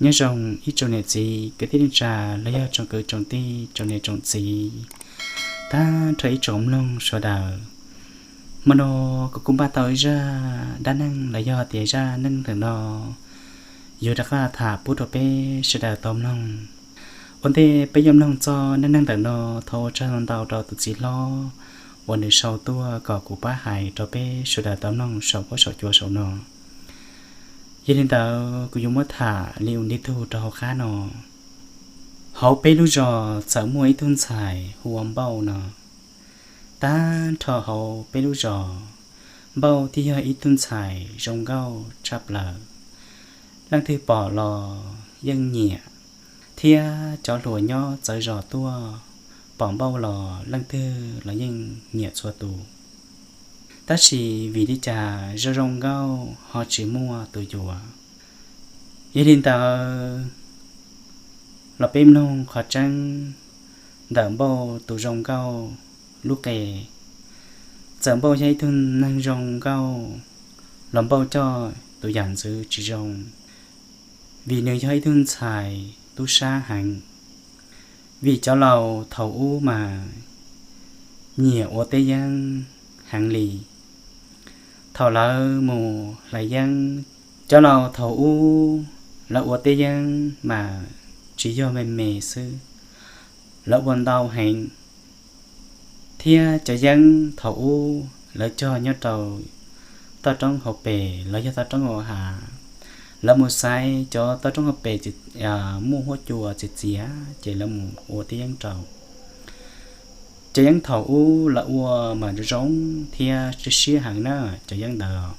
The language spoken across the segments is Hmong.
Nyob zoo ib tsoom niam txiv kwv tij neej tsa los yog tsoom kwv tsoom tij tsoom niam tsoom txiv, tag nrho ib tsoom mloog sawv daws. Hmo no kuv kuj npaj tau zaj dab neeg los yog tias zaj neej neeg ntawm no yuav rov qab tham pub rau peb sawv daws tau mloog. Ua ntej peb yuav mloog txog neej neeg ntawm no, thov ua tsaug ntau rau tus txiv hlob uas nws sau tuaj kom kuv pab hais rau peb sawv daws tau mloog saum huab saum cua saum no. Yog li ntawd kuv yuav muab tham li ua ntiv tug rau hauv qab no. Hauv peb lub zos txawm muaj ib tug ntxhais hu ua Npauj no. Tag nrho hauv peb lub zos, Npauj thiaj yog ib tug ntxhais zoo nkauj tshaj plaws. Leej twg pom los yeej nyiam, thiab cov hluas nyob txawv zos tuaj pom Npauj los leej twg los yeej nyiam txhua tus. Tab sis vim li cas zoo zoo nkauj ho tsis muaj tus yuav. Yog li ntawd los peb mloog qhov tseeb ntawm Npauj tus zoo nkauj lub qe. Txawm Npauj yog ib tug neeg zoo nkauj los Npauj coj tus yam ntxwv tsis zoo, vim nws yog ib tug ntxhais tub sab heev. Vim cov laus thaum ub mas nyiam ua teb yeeb heev li. Thaum lawv mus hlais yeeb, cov laus thaum ub lawv ua teb yeeb mas tsis yog me me xwb, lawv ua ntau heev. Thiab cov yeeb thaum ub lawv cog nyob rau toj roob hauv pes los yog toj roob hauv hav. Lawv mus xaiv cov toj roob hauv pes muaj huab cua txias txias ces lawv mus ua teb yeeb rau. Cov yeeb thaum ub lawv ua mas zoo thiab siab siab heev na cov yeeb ntawd,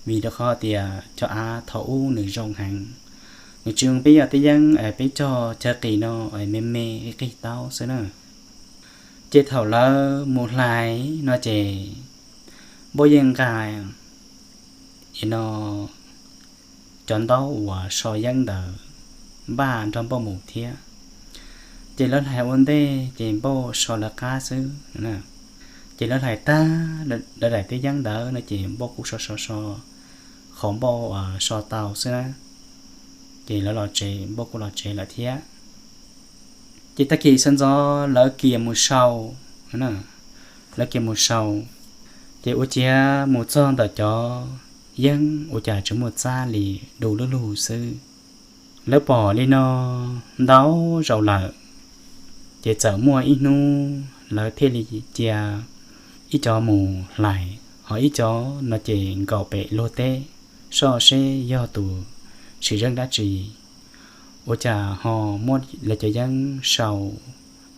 vim rau qhov tias cov av thaum ub nws zoo heev. Nws tsis zoo peb yog teb yeeb peb cog chaw qis no me me qig taub xwb na. Ces thaum lawv mus hlais no ces Npauj yeej nqa no cov ntaub uas so yeeb ntawd npaj nrog Npauj mus thiab. Ces lawv hlais ua ntej ces Npauj so lawv qab xwb. Ces lawv hlais tag lawv daim teb yeeb ntawd no ces Npauj kuj so so so qhov Npauj so tau xwb na. Ces lawv los tsev, Npauj kuj los tsev lawm thiab. Ces tag kis sawv ntxov lawv kiag mus sau, lawv kiag mus sau, ces ua ciav mus txog ntawm cov yeeb ua cas tseem muaj txab li du lug lug xwb. Lawv pom li no ntau zaus lawm, ces txawm muaj ib hnub lawv thiaj li cia ib co mus hlais, ho ib co no ces nkaum pem luag teb soj seb yog tus sim zeeb dab tsi. Ua cas ho muab lawv cov yeeb sau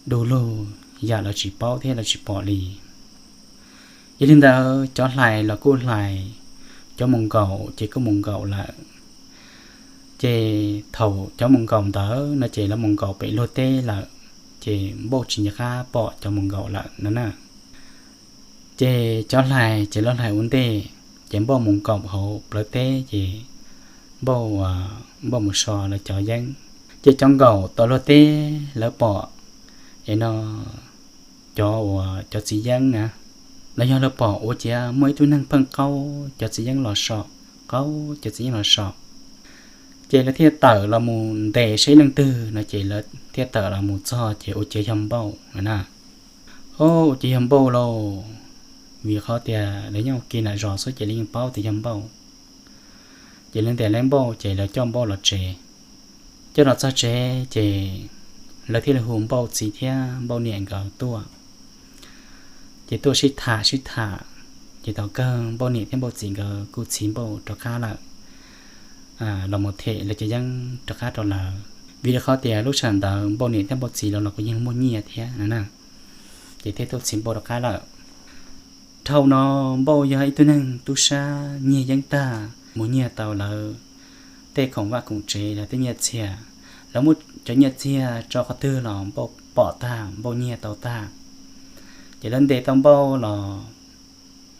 du lug yam lawv tsis paub thiab lawv tsis pom li. Yog li ntawd cov hlais los kuj hlais, cov mus nkaum ces kuj mus nkaum lawm. Ces thaum cov mus nkaum ntawd no ces lawv mus nkaum pem luag teb lawm, ces Npauj tsis nco qab pom cov mus nkaum lawm no na. Ces cov hlais ces lawv hlais ua ntej, ces Npauj mus nkaum hauv plawv teb ces Npauj, Npauj mus so lawv cov yeeb. Ces cov nkaum tom luag teb lawv pom es no cov uas cov txiv yeeb na, los yog lawv pom ua ciav muaj ib tug neeg pheej qaub cov txiv yeeb los so, qaub cov txiv yeeb los so. Ces lawv thiaj tawm los mus ntes seb leej twg no ces lawv thiaj tawm los mus txog ces ua ciav yog Npauj na. Ob, ua ciav yog Npauj lauj, vim qhov tias lawv nyob ua ke nram zos xwb ces lawv yeej paub tias yog Npauj. Ces lawv ntes lawv Npauj ces lawv coj Npauj los tsev. Coj los txog tsev ces lawv thiaj li hu Npauj txiv thiab Npauj niam nkawd tuaj. Ces tuaj sib tham sib tham, ces thaum kawg Npauj niam thiab Npauj txiv nkawd kuj txhiv Npauj rov qab lawm, los mus them lawv cov yeeb rov qab rau lawv, vim li qhov tias lub sij hawm ntawd Npauj niam thiab Npauj txiv los los kuj yeej muaj nyiaj thiab na. Ces thiaj tuaj txhiv Npauj rov qab lawm. Dhau no Npauj yog ib tug neeg tub sab nyiag yeeb tag mus nyiag tau lawv tej khoom vaj khoom tsev, lawv tej nyiaj txiag. Lawv muab cov nyiaj txiag tso qhov twg los Npauj pom tag, Npauj nyiag tau tag. Ces lawv ntes tau Npauj los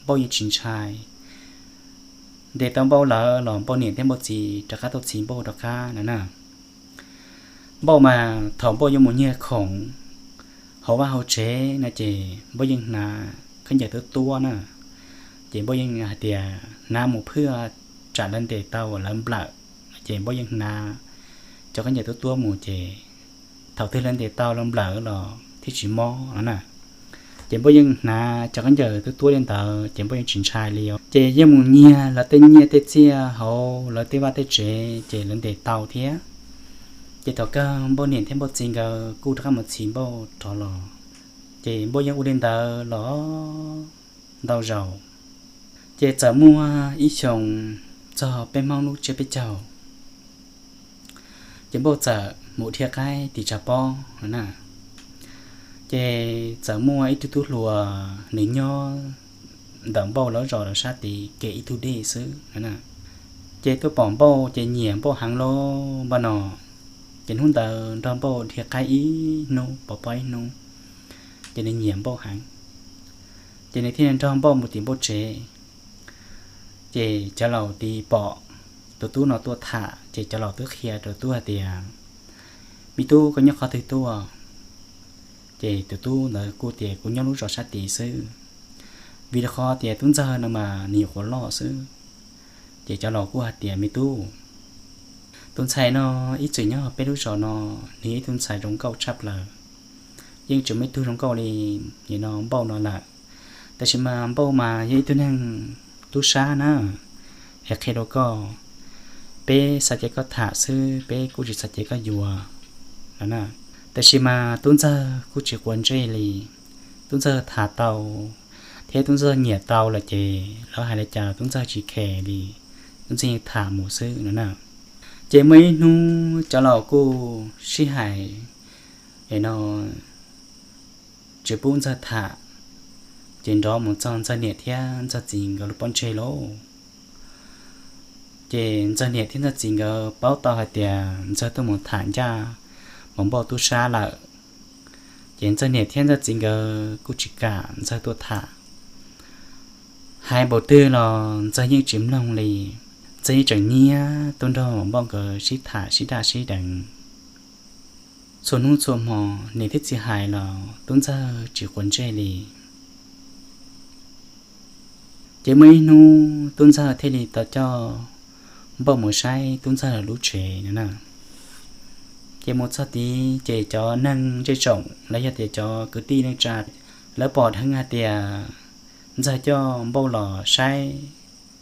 Npauj yeej tsis ntshai. Ntes tau Npauj lawm los Npauj niam thiab Npauj txiv rov qab tuaj txhiv Npauj rov qab no na. Npauj mas thaum Npauj yuav mus nyiag khoom hauv vaj hauv tsev no ces Npauj yeej hnav khaub ncaws tuab tuab na. Ces Npauj yeej hais tias hnav mus phwj tsam lawv ntes tau lawv nplawm, ces Npauj yeej hnav cov khaub ncaws tuab tuab mus ces thaum twg lawv ntes tau lawv nplawm los thiaj tsis mob no na. Ces Npauj yeej hnav cov khaub ncaws tuab tuab li ntawd ces Npauj yeej tsis ntshai li os. Ces yeej mus nyiag lawv tej nyiaj tej txiaj hauv lawv tej vaj tej tsev ces lawv ntes tau thiab. Ces thaum kawg Npauj niam thiab Npauj txiv nkawd kuj rov qab mus txhim Npauj rov los, ces Npauj yeej ua li ntawd los ntau zaus. Ces txawm muaj ib xyoos txog peb Hmoob lub tsiab peb caug, ces Npauj txawm mus dhia qaib tim tshav pob no na. Ces txawm muaj ib tug tub hluas nws nyob ntawm Npauj lawv zos rau sab tid kev ib tug dej xwb no na. Ces tuaj pom Npauj ces nyiam Npauj heev li Npauj no. Ces hnub ntawd nrog Npauj dhia qaib ib hnub pov pob ib hnub, ces nws nyiam Npauj heev. Ces nws thiaj nrog Npauj mus tim Npauj tsev. Ces cov laus tid pom tus tub no tuaj tham ces cov laus twb qhia rau tub hais tias, me tub, koj nyob qhov twg tuaj? Ces tus tub ntawd kuj tias kuv nyob lub zos sab tid xwb, vim rau qhov tias tub ntxawg no mas nws nyuam qhuav loj xwb. Ces cov laus kuj hais tias, me tub, tus ntxhais no ib txwm nyob peb lub zos no, nws yog ib tug ntxhais zoo nkauj tshaj plaws, yeej tsis muaj ib tug zoo nkauj li no Npauj no lawm. Tab sis mas Npauj mas yog ib tug neeg tub sab na, es qhia rau koj, peb xav cia koj tham xwb, peb kuj tsis xav cia koj yuav no na. Tab sis mas tub ntxawg kuj tsis quav ntsej li, tub ntxawg tham tau thiab tub ntxawg nyiam tau lawm ces lawv hais li cas los tub ntxawg tsis khes li, tub ntxawg yeej tham mus xwb no na. Ces muaj ib hnub cov laus kuj sib hais es no tsis pub ntxawg tham, ces nrov mus txog ntxawg niam thiab ntxawg txiv nkawd lub pob ntseg lauj. Ces ntxawg niam thiab ntxawg txiv nkawd paub tau hais tias ntxawg tuaj mus tham ncaj Maum Npauj tub sab lawm, ces ntxawg niam thiab ntxawg txiv nkawd kuj tsis kam ntxawg tuaj tham. Hais npaum twg los ntxawg yeej tsis mloog li, ntxawg yeej tseem nyiag tuaj nrog Maum Npauj nkawd sib tham sib daj sib deev. Txhua hnub txhua hmo niam thiab txiv hais los tub ntxawg tsis quav ntsej li. Ces muaj ib hnub tub ntxawg thiaj li tau coj Npauj mus saib tub ntxawg lub tsev no na. Ces mus txog tid ces cov neeg zej tsoom los yog tias cov kwv tij neej tsa, lawv pom dheev hais tias ntxawg coj Npauj los saib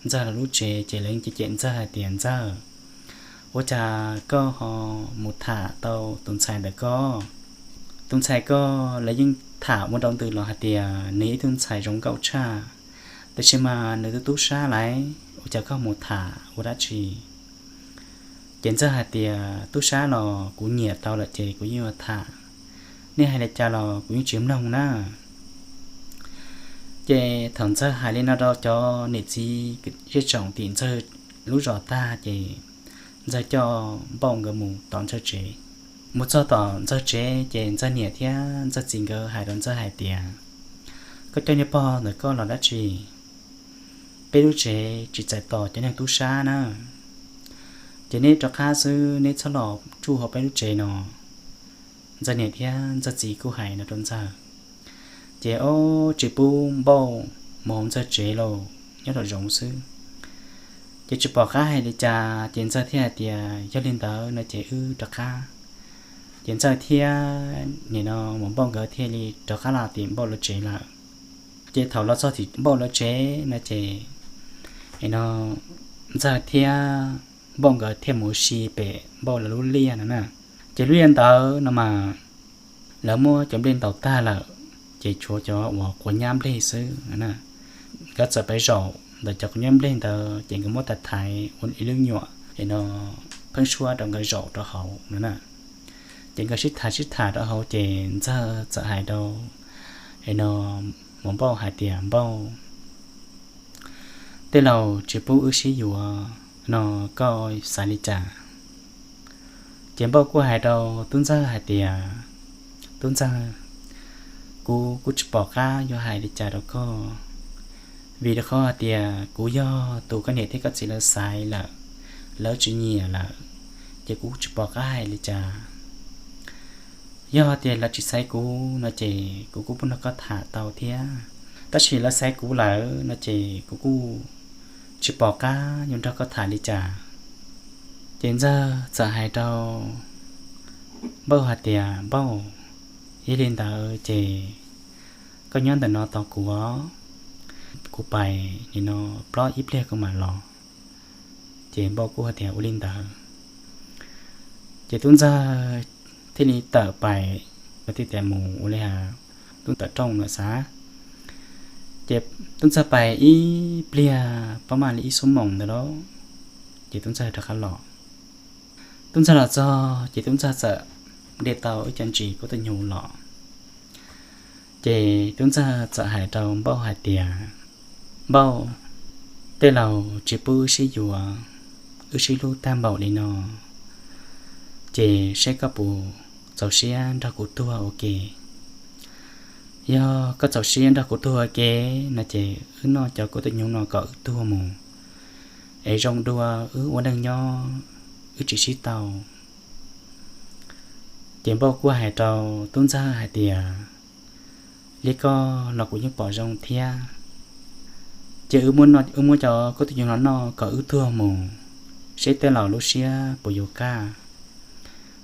ntxawg lub tsev ces lawv yeej cem cem ntxawg hais tias, ntxawg, ua cas koj ho mus tham tau tus ntxhais ntawm koj? Tus ntxhais koj lawv yeej tham ua nrau ntws los hais tias nws yog ib tug ntxhais zoo nkauj tshaj, tab sis mas nws twb tub sab lawm, ua cas koj mus tham ua dab tsi? Ces ntxawg hais tias, tub sab los kuv nyiam tau lawm ces kuv yeej yuav tham, nej hais li cas los kuv yeej tsis mloog na. Ces thaum ntxawg hais li no rau cov niam txiv zej tsoom tim ntxawg lub zos tag ces ntxawg coj Npauj nkawd mus tom ntxawg tsev. Mus txog tom ntxawg tsev ces ntxawg niam thiab ntxawg txiv nkawd hais rau ntxawg hais tias, koj coj niag pog ntawm koj los dab tsi? Peb lub tsev tsis txais tos cov neeg tub sab na, ces neb rov qab xwb, neb txhob los tsuj hauv peb lub tsev no. Ntxawg niam thiab ntxawg txiv kuj hais no rau ntxawg, ces ob tsis pub Npauj mus hauv ntxawg tsev los nyob rau zoov xwb. Ces tsis pom qab hais li cas ces ntxawg thiaj hais tias, yog li ntawd no ces wb rov qab. Ces ntxawg thiab nim no Maum Npauj nkawd thiaj li rov qab los tim Npauj lawv tsev lawm. Ces thaum los txog tim Npauj lawv tsev no ces no ntxawg thiab Npauj nkawd thiaj mus si pem Npauj lawv lub liaj no na. Ces lub liaj ntawd no mas lawv muab cov nplej ntaus tag lawm, ces tshuav cov uas quav nyab nplej xwb no na. Nkawd txawm pais zaum ntawm cov quav nyab nplej ntawd ces nkawd muab thaiv thaiv ua ib lub nyuam es no pheeb suab rau nkawd zaum rau hauv no na. Ces nkawd sib tham sib tham rau hauv ces ntxawg txawm hais rau es no Maum Npauj hais tias, Npauj, tej laus tsis pub wb sib yuav no koj xav li cas? Ces Npauj kuj hais rau tub ntxawg hais tias, tub ntxawg, kuv kuj tsis pom qab yuav hais li cas rau koj, vim rau qhov hais tias kuv yog tus koj niam thiab koj txiv lawv xaiv lawm, lawv tsis nyiam lawm, ces kuv kuj tsis pom qab hais li cas. Yog tias lawv tsis xaiv kuv no ces kuv kuj pub nrog koj tham tau thiab, tab sis lawv xaiv kuv lawm no ces kuv kuj tsis pom qab yuav nrog koj tham li cas. Ces Ntxawg txawm hais rau Npauj hais tias, Npauj, yog li ntawd ces koj nyob ntawm no tos kuv os, kuv pais nim no plob ib pliag kuv mam los. Ces Npauj kuj hais tias ua li ntawd. Ces Tub Ntxawg thiaj li tawm pais, thiaj tias mus ua li has, Tub Ntxawg tawm rooj lawm xav. Ces Tub Ntxawg pais ib pliag pab maj li ib xuab moos ntawd lauj, ces Tub Ntxawg rov qab los. Tub Ntxawg los txog ces Tub Ntxawg txawm de tau ib co ntsis kub tus nyuj los. Ces Tub Ntxawg txawm hais rau Npauj hais tias, Npauj, tej laus tsis pub wb sib yuav, wb sib hlub tag npaum li no, ces seb koj puas txaus siab nrog kuv tuag ua ke? Yog koj txaus siab nrog kuv tuag ua ke no ces wb noj cov kub tus nyuj no kom wb tuag mus, es zoo dua wb ua neej nyob wb tsis sib tau. Ces Npauj kuj hais rau Tub Ntxawg hais tias, Li koj los kuv yeej pom zoo thiab, ces wb muab cov kub tus nyuj no noj kom wb tuag mus, seb tej laus lub siab puas yuav kaj.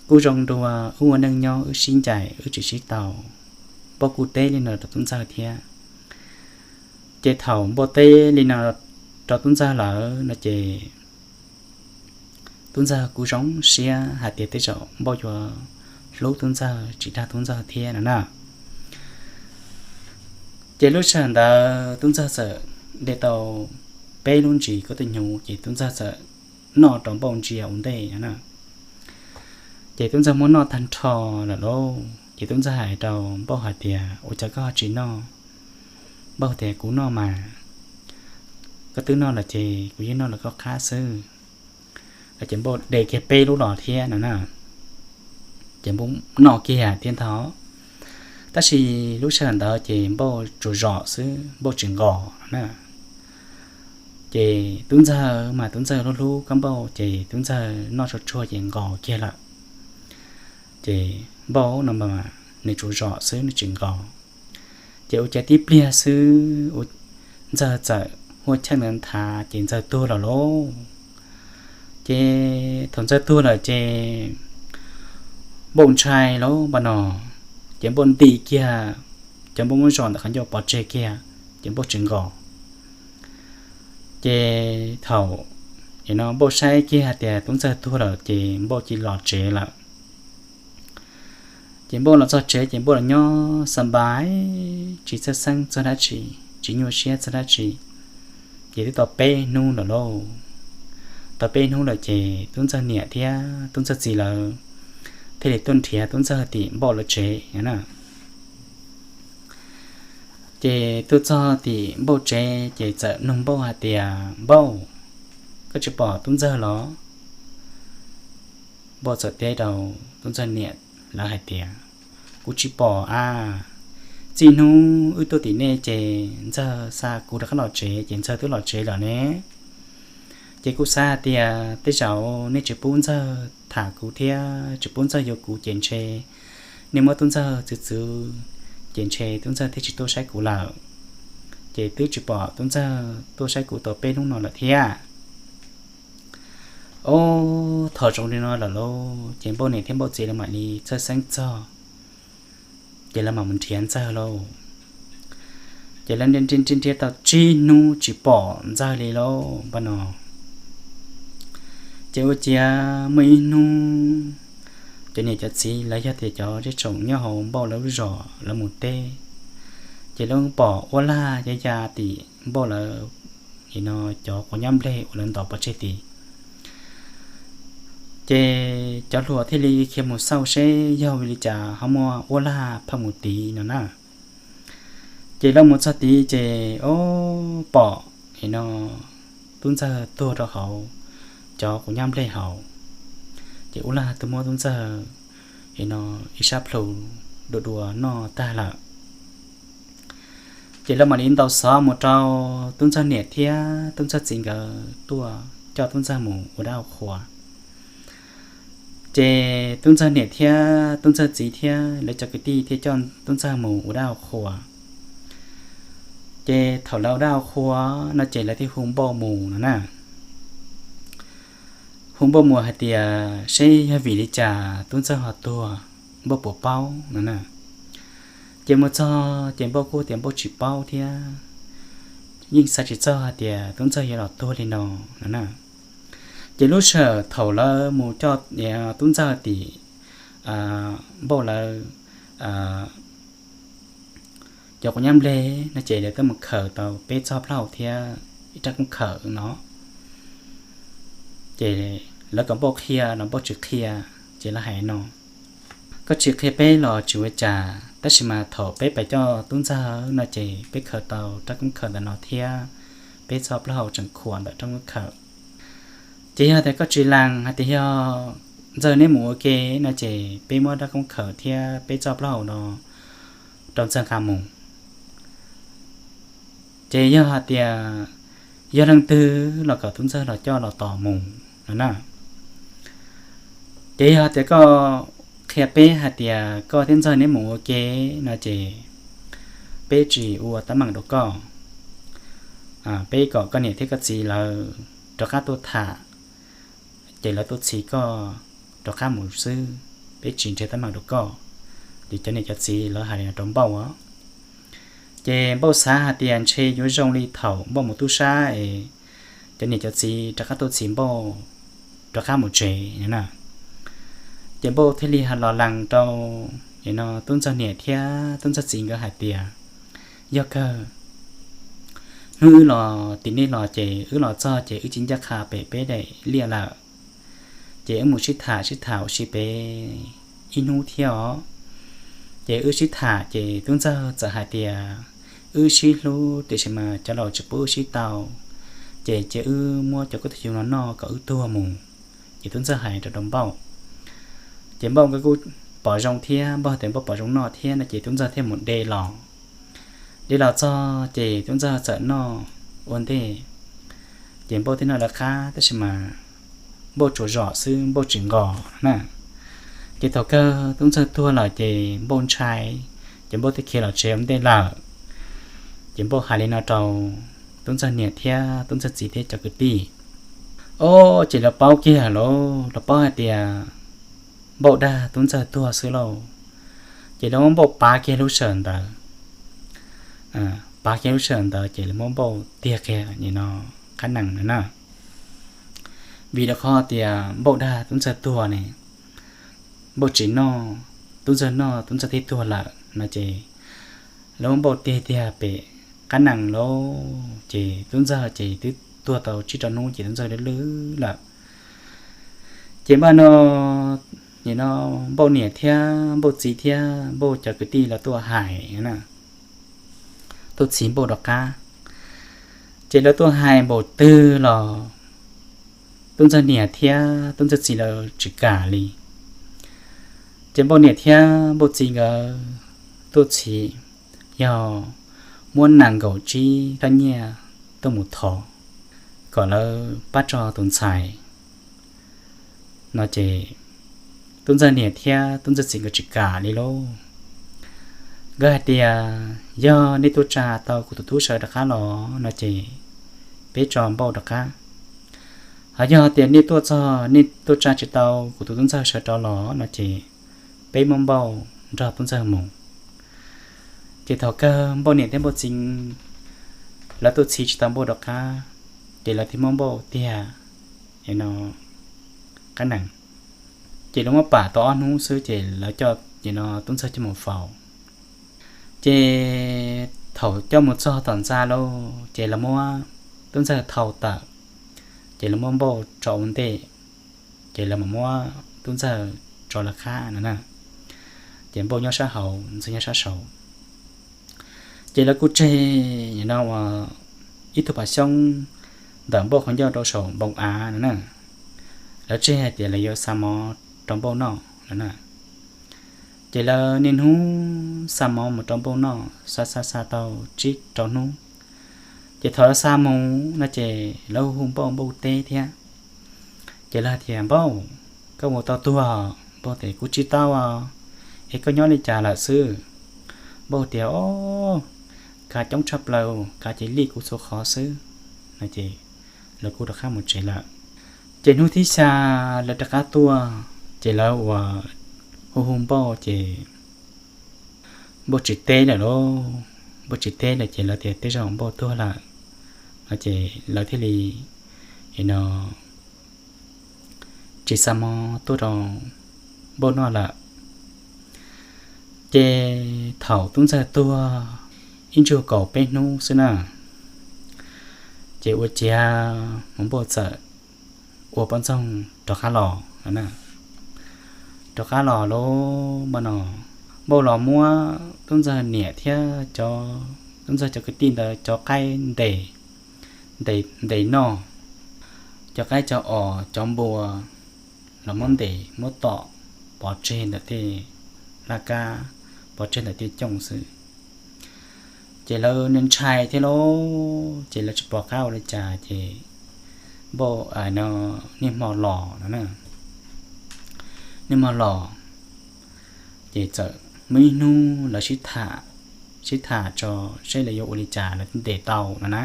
Kuj zoo dua wb ua neej nyob wb sib ncaim wb tsis sib tau. Npauj kuj teb li no rau Tub Ntxawg thiab. Ces thaum Npauj teb li no rau Tub Ntxawg lawm no ces Tub Ntxawg kuj zoo siab hais tias tej zaum Npauj yuav hlub Tub Ntxawg tsis dag Tub Ntxawg thiab no na. Ces lub sij hawm ntawd Tub Ntxawg txawm de tau peb lub ntsis kub tus nyuj ces Tub Ntxawg txawm noj rau Npauj ntsia ua ntej no na. Ces Tub Ntxawg muab noj tag nrho lawm lauj, ces Tub Ntxawg hais rau Npauj hais tias, Ua cas koj tsis noj? Npauj tias, Kuv noj mas, koj twb noj lawm ces kuv yeej noj lawm koj qab xwb. Ces Npauj de kiag peb lub los thiab no na, ces Npauj noj kiag thiab ntag. Tab sis lub sij hawm ntawd ces Npauj tsuas zom xwb, Npauj tsis nqos no na. Ces Tub Ntxawg mas Tub Ntxawg hlub hlub kab Npauj ces Tub Ntxawg noj tsuag tsuag ces nqos kiag lawm. Ces Npauj no mas nws tsuas zom xwb nws tsis nqos. Ces ua cas tib pliag xwb Ntxawg txawm huaj cheej ntawd nthav ces Ntxawg tuag lawm lauj. Ces thaum Ntxawg tuag lawm ces Npauj ntshai lauj npaj no, ces Npauj ntim kiag cov Npauj muab zom ntawm qhov ncauj pov tseg kiag, ces Npauj tsis nqos. Ces thaum no Npauj saib kiag hais tias Tub Ntxawg tuag lawm ces Npauj cia li los tsev lawm. Ces Npauj los txog tsev ces Npauj los nyob xa npais, tsis txhawj xeeb txog dab tsi, tsis nyuaj siab txog dab tsi. Ces twb tau peb hnub lawm lauj. Tau peb hnub lawm ces Tub Ntxawg niam thiab Tub Ntxawg txiv lawv thiaj li tuaj nrhiav Tub Ntxawg tim Npauj lawv tsev na. Ces tuaj txog tim Npauj tsev ces txawm nug Npauj hais tias, Npauj, koj tsis pom Tub Ntxawg los? Npauj txawm teb rau Tub Ntxawg niam lawv hais tias, Kuv tsis pom a. Txij hnub wb tuaj tim nej ces Ntxawg xa kuv rov qab los tsev ces Ntxawg twb los tsev lawm ne. Ces kuv xav hais tias tej zaum nej tsis pub Ntxawg tham kuv thiab tsis pub Ntxawg yuav kuv ces ntshe nej muab Tub Ntxawg txwv txwv, ces ntshe Tub Ntxawg thiaj tsis tuaj saib kuv lawm. Ces twb tsis pom Tub Ntxawg tuaj saib kuv tau peb hnub no lawm thiab. Ob, thaum zoo li no lawm lauj, ces Npauj niam thiab Npauj txiv lawv mam li txhawj xeeb txog, ces lawv mam mus nrhiav Ntxawg lauj. Ces lawv nrhiav nrhiav nrhiav tau tsib hnub tsis pom Ntxawg li lauj npaj no. Ces ua ciav muaj ib hnub cov niam cov txiv lawv yog tias cov zej tsoom nyob hauv Npauj lawv lub zos lawv mus teb, ces lawv pom uab lag ya ya tim Npauj lawv, no, cov quav nyab nplej uas lawv ntov pov tseg tid. Ces cov hluas thiaj li khiav mus xauj seb yog vim li cas ho muaj uab lag phaj mus tid no na. Ces lawv mus txog tid ces ob, pom, no, Tub Ntxawg tuag rau hauv cov quav nyab nplej hauv. Ces uab lag twb muab Tub Ntxawg, no, ib sab plhu dua dua noj tag lawm. Ces lawv mam li ntaus xov mus rau Tub Ntxawg niam thiab Tub Ntxawg txiv nkawd tuaj coj Tub Ntxawg mus ua dab ua qhua. Ces Tub Ntxawg niam thiab Tub Ntxawg txiv thiab lawv cov kwv tij thiaj coj Tub Ntxawg mus ua dab ua qhua. Ces thaum lawv ua dab ua qhua no ces lawv thiaj hu Npauj mus no na. hu Npauj mus hais tias seb yog vim li cas Tub Ntxawg ho tuag, Npauj puas paub no na. Ces mus txog ces Npauj kuj tias Npauj tsis paub thiab, yeej xav tsis txog hais tias Tub Ntxawg yuav los tuag li no no na. Ces lub sij hawm thaum lawv mus coj Tub Ntxawg tim Npauj lawv cov quav nyab nplej no ces lawv twb mus khaws tau peb txoj plaub hau thiab ib rab koob khawm no. Ces lawv kom Npauj qhia los Npauj tsis qhia, ces lawv hais no, koj tsis qhia peb los tsis ua cas, tab sis mas thaum peb pais coj Tub Ntxawg no ces peb khaws tau rab koob khawm ntawm no thiab peb txoj plaub hau tseem khuam ntawm rab koob khawm. Ces yog tias koj tsis lees hais tias yog Ntxawg neb mus ua ke no ces peb muab rab koob khawm thiab peb txoj plaub hau no rau Ntxawg nqa mus. Ces yog hais tias yog leej twg los kom Tub Ntxawg los coj los tos mus no na. Ces yog tias koj qhia peb hais tias koj thiab Ntxawg neb mus ua ke no ces peb tsis ua teeb meem rau koj. Peb kom koj niam thiab koj txiv lawv rov qab tuaj tham, ces lawv tuaj txhiv koj rov qab mus xwb, peb tsis nrhiav teeb meem rau koj. Ces cov niam cov txiv lawv hais li no rau Npauj. Ces Npauj xav hais tias ntshe yuav zoo li thaum Npauj mus tub sab es cov niam cov txiv rov qab tuaj txhiv Npauj rov qab mus tsev na. Ces Npauj thiaj li los lees rau Tub Ntxawg niam thiab Tub Ntxawg txiv nkawd hais tias, yog kawg, hnub wb los tim nej los ces wb los txog ces wb cia li ncaj qha pem peb daim liaj lawm. Ces wb mus sib tham sib tham ua si pem ib hnub thiab os. Ces wb sib tham ces Tub Ntxawg txawm hais tias, wb sib hlub tiam sis mas cov laus tsis pub wb sib tau, ces cia wb muab cov kub tug xyoo no noj kom wb tuag mus. Ces Tub Ntxawg hais rau rau Npauj. Ces Npauj nkawd kuj pom zoo thiab, Npauj tias Npauj pom zoo noj thiab no ces Tub Ntxawg thiaj mus de los. De los txog ces Tub Ntxawg txawm noj ua ntej. Ces Npauj thiaj noj lawv qab tab sis mas Npauj tsuas zom xwb, Npauj tsis nqos na. Ces thaum kawg Tub Ntxawg tuag lawm ces Npauj ntshai, ces Npauj thiaj khiav los tsev ua ntej lawm. Ces Npauj hais li no rau Tub Ntxawg niam thiab Tub Ntxawg txiv thiab cov kwv tij. Ob, ces lawv paub kiag lawm, lawv paub hais tias Npauj dag Tub Ntxawg tuag xwb lauj. Ces lawv muab Npauj pav kiag lub sij hawm ntawd. Pav kiag lub sij hawm ntawd ces lawv muab Npauj tiag kiag nim no qab nees no na. Vim rau qhov tias Npauj dag Tub Ntxawg tuag ne, Npauj tsis noj, Tub Ntxawg noj, Tub Ntxawg thiaj tuag lawm no ces lawv muab Npauj tiag tiag pem qab nees lawm ces Tub Ntxawg ces twb tuag tau tsib rau hnub ces Tub Ntxawg lwj lwj lawm. Ces npaj no, nim no Npauj niam thiab Npauj txiv thiab Npauj cov kwv tij lawv tuaj hais na, tuaj txhiv Npauj rov qab. Ces lawv tuaj hais npaum twg los Tub Ntxawg niam thiab Tub Ntxawg txiv lawv tsis kam li. Ces Npauj niam thiab Npauj txiv nkawd tuaj txhiv, yog muab nees nkaum tsib rab nyiaj tuaj mus thov kom lawv pab tso tus ntxhais no ces Tub Ntxawg niam thiab Tub Ntxawg txiv nkawd tsis kam li lauj. Nkawd hais tias, yog nej tuaj tsa tau kuv tus tub sawv rov qab los no ces peb tso Npauj rov qab. Ho yog tias nej tuaj txog nej tuaj tsa tsis tau kuv tus Tub Ntxawg sawv rov los no ces peb muab Npauj nrog Tub Ntxawg mus. Ces thaum kawg Npauj niam thiab Npauj txiv lawv tuaj txhiv tsis tau Npauj rov qab, ces lawv thiaj muab Npauj tiag no qab nees. Ces lawv muab pam tau ob hnub xwb ces lawv coj no Tub Ntxawg coj mus faus. Ces thaum coj mus txog tom ntxa lauj ces lawv muab Tub Ntxawg thau tawm, ces lawv muab Npauj tso ua ntej, ces lawv mam muab Tub Ntxawg tso lawv qab no na. Ces Npauj nyob sab hauv, Ntxawg nyob sab saud. Ces lawv kuj tseg no ua ib tug pas xyoob ntawm Npauj qhov ncauj rau saum npoo av no na. Lawv tseg hais tias lawv yuav xa mov rau Npauj noj no na. Ces lawv niaj hnub xa mov mus rau Npauj noj, xa xa xa tau tsib rau hnub. Ces thaum lawv xa mus no ces lawv hu Npauj, Npauj teb thiab. Ces lawv hais tias, Npauj, koj mus tau tuag? Npauj tias, kuv tsis tau os, es koj nyob li cas lawm xwb? Npauj tias, o, kav coob tshaj plaws, kav ces lij kuv txhua qhov xwb no ces lawv kuj rov qab mus tsev lawm. Ces hnub thib xya lawv rov qab tuaj, ces lawv ua hu hu Npauj ces Npauj tsis teb lawm lauj. Npauj tsis teb lawm ces lawv tias tej zaum Npauj tuag lawm no ces lawv thiaj li no tsis xa mov tuaj rau Npauj noj lawm. Ces thaum tub ntxawg tuag ib ntsug kaum peb hnub xwb na, ces ua ciav mus Npauj txawm ua poj ntxoog rov qab los no. Rov qab los lauj, mas no Npauj los muab tub ntxawg niam thiab cov, tub ntxawg cov kwv tij ntawd cov qaib ntes, ntes noj, cov qaib cov os cov npua los muab ntes muab tom pov tseg ntawm tej laj kab, pov tseg ntawm tej cooj xwb. Ces lawv ntshai thiab lauj, ces lawv tsis pom qab ua li cas ces Npauj no niaj hmo los no, niaj hmo los, ces txawm muaj ib hnub lawv sib tham, sib tham tso seb lawv yuav ua li cas lawv thiaj ntes tau no na.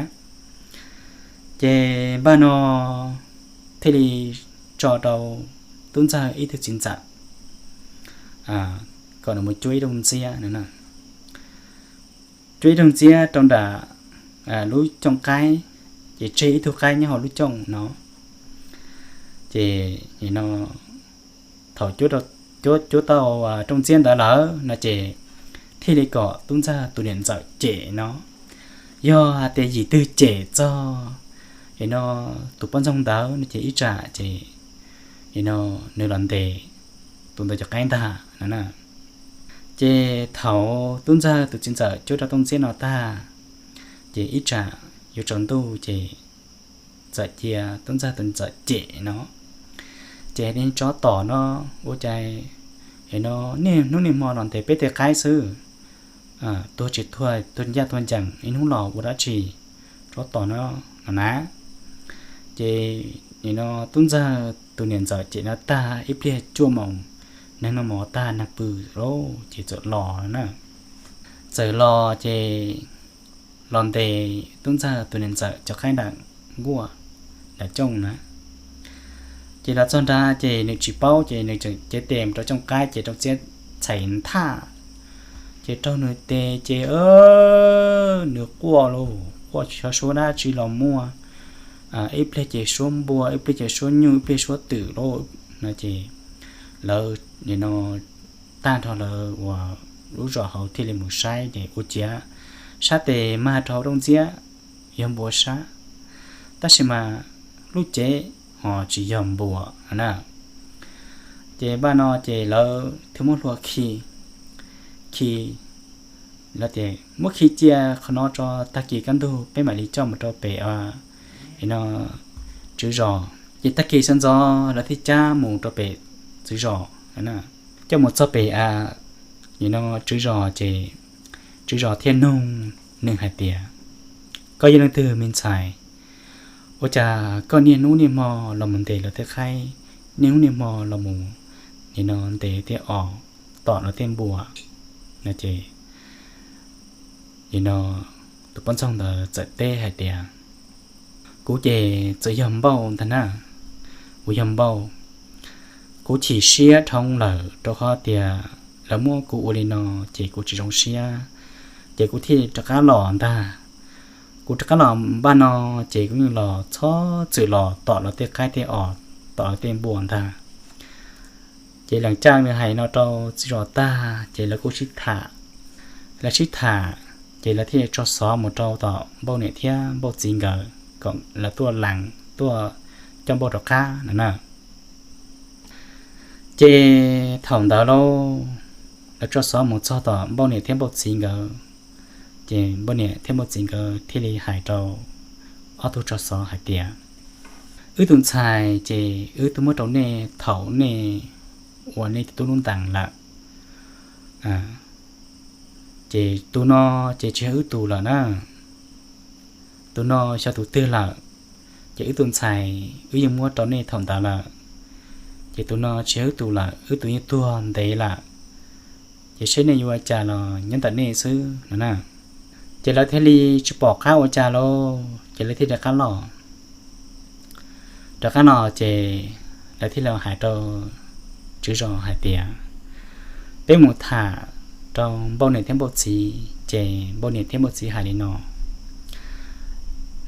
Ces npaj no thiaj li tso rau tub ntxawg ib tug txiv ntxawm kom nws mus cuab ib rooj ntxiab no, cuab ib rooj ntxiab rau nram lub cooj qaib, ces tseg ib tug qaib nyob hauv lub cooj no. Ces no thaum cuab tau rooj ntxiab ntawd lawm no ces thiaj li kom tub ntxawg tus niam ntxawm cem no, yog hais tias yim twg cem txog no tus poj ntxoog ntawd no ces ib tsam ces no nws los ntes tus ntawd cov qaib ntag no. Ces thaum tub ntxawg tus txiv ntxawm cuab rau rooj ntxiab no tag, ces ib tsam yuav tsaus ntuj ces txawm cia tub ntxawg tus txiv ntxawm cem no, ces hais tias tsob tom no ua cas no niaj hnub niaj hmo los ntes peb tej qaib xwb, tuag tsis tuag, tuag ncaj tuag ncees, ib hnub los ua dab tsi, tsob tom no no na. Ces no tub ntxawg tus niam ntxawm cem no tag ib pliag cuaj moos, neeg noj mov tag nag pw lawm ces txawm los na. Txawm los ces los ntes tub ntxawg tus niam ntxawm cov qaib nram nkuaj, nram cooj na. Ces los txog nrad ces nws tsis paub ces nws tseem cev tes mus rau cooj qaib ces rooj ntxiab txhais nthaj, ces raug nws tes ces nws quaj lauj, quaj tsis txhob suab dab tsi los muaj, ib pliag ces suab npua, ib pliag ces suab nyuj, ib pliag suab twm lauj no ces lawv no tag nrho lawv uas lub zos hauv thiaj li mus saib ces ua ciav sab tes mag rau hauv rooj ntxiab yog npua sab, tab sis mas lub cev ho tsis yog npua na. Ces npaj no ces lawv thiaj muab hlua khi, khi, lawv tias muab khi cia qhov no tso, tag kis kaj ntug peb mam li coj mus rau pem no tswv zos. Ces tag kis sawv ntxov lawv thiaj cab mus rau pem tswv zos, coj mus txog pem no tswv zos ces tswv zos thiaj nug nws hais tias, koj yog leej twg me ntxhais? Ua cas koj niaj hnub niaj hmo los mus ntes lawv tej qaib, niaj hnub niaj hmo los mus nim no ntes tej os, tom lawv tej npua no ces nim no tus poj ntxoog ntawd txawm teb hais tias, kuv ces txawm yog npauj ntag na, kuv yog npauj. Kuv chim siab dhau lawm rau qhov tias lawv muab kuv ua li no ces kuv tsis zoo siab, ces kuv thiaj rov qab los ntag. Kuv rov qab los npaj no ces kuv yeej los txhob txwm los tom lawv tej qaib tej os, tom lawv tej npua ntag. Ces leej tsa nws hais no rau txiv zos tag ces lawv kuj sib tham, lawv sib tham ces lawv thiaj tso xov mus rau tom npauj niam thiab npauj txiv nkawd kom lawv tuaj lees tuaj coj npauj rov qab no na. Ces thaum ntawd lauj, lawv tso xov mus txog tom npauj niam thiab npauj txiv nkawd, ces npauj niam thiab npauj txiv nkawd thiaj li hais rau ob tug tso xov hais tias, wb tus ntxhais ces wb twb muab rau nej thaum nej ua nej tub lub ntees lawm, ces tus no ces tsis yog wb tus lawm na, tus no xyov tus twg lawm. Ces wb tus ntxhais wb yeej muab rau nej thaum ntawd lawm, ces tus no tsis yog wb tus lawm, wb tus yeej tuag ntev lawm, ces seb nej yuav ua cas los nyob ntawm nej xwb no na. Ces lawv thiaj li tsis pom qab ua cas lauj, ces lawv thiaj rov qab los. Rov qab no ces lawv thiaj li hais rau tswv zos hais tias, peb mus tham rau npauj niam thiab npauj txiv. Ces npauj niam thiab npauj txiv hais li no,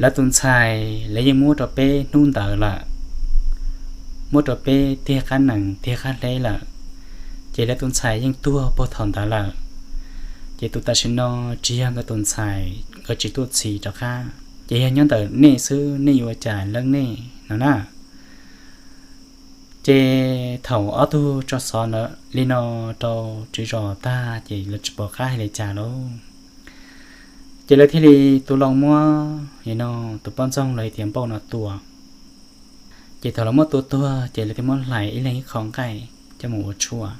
lawv tus ntxhais lawv yeej muab rau peb hnub ntawd lawm, muab rau peb tiag qab nees tiag qab hleb lawm, ces lawv tus ntxhais yeej tuag puag thaum ntawd lawm. Ces tus tam sim no tsis yog nkawd tus ntxhais, nkawd tsis tuaj txhiv rov qab, ces yog nyob ntawm nej xwb, nej yuav ua cas leej nej no na. Ces thaum ob tug tso xov li no rau tswv zos tag ces lawv tsis pom qab hais li cas lauj. Ces lawv thiaj li tus los muab li no tus poj ntxoog los tias npauj no tua. Ces thaum lawv muab tua tuag ces lawv thiaj muab hlais ib leeg ib qho nqaij coj mus ua tshuaj.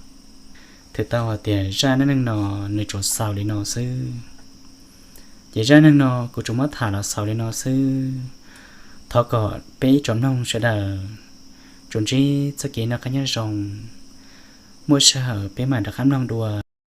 Twb tau hais tias zaj neej neeg no nws tsuas xaus li no xwb. Ces zaj neeg no kuv tsuas muab tham los xaus li no xwb. Thov kom peb ib tsoom mloog sawv daws tsuas ntsib txoj kev noj qab nyob zoo. Muaj sij hawm peb mam rov qab mloog dua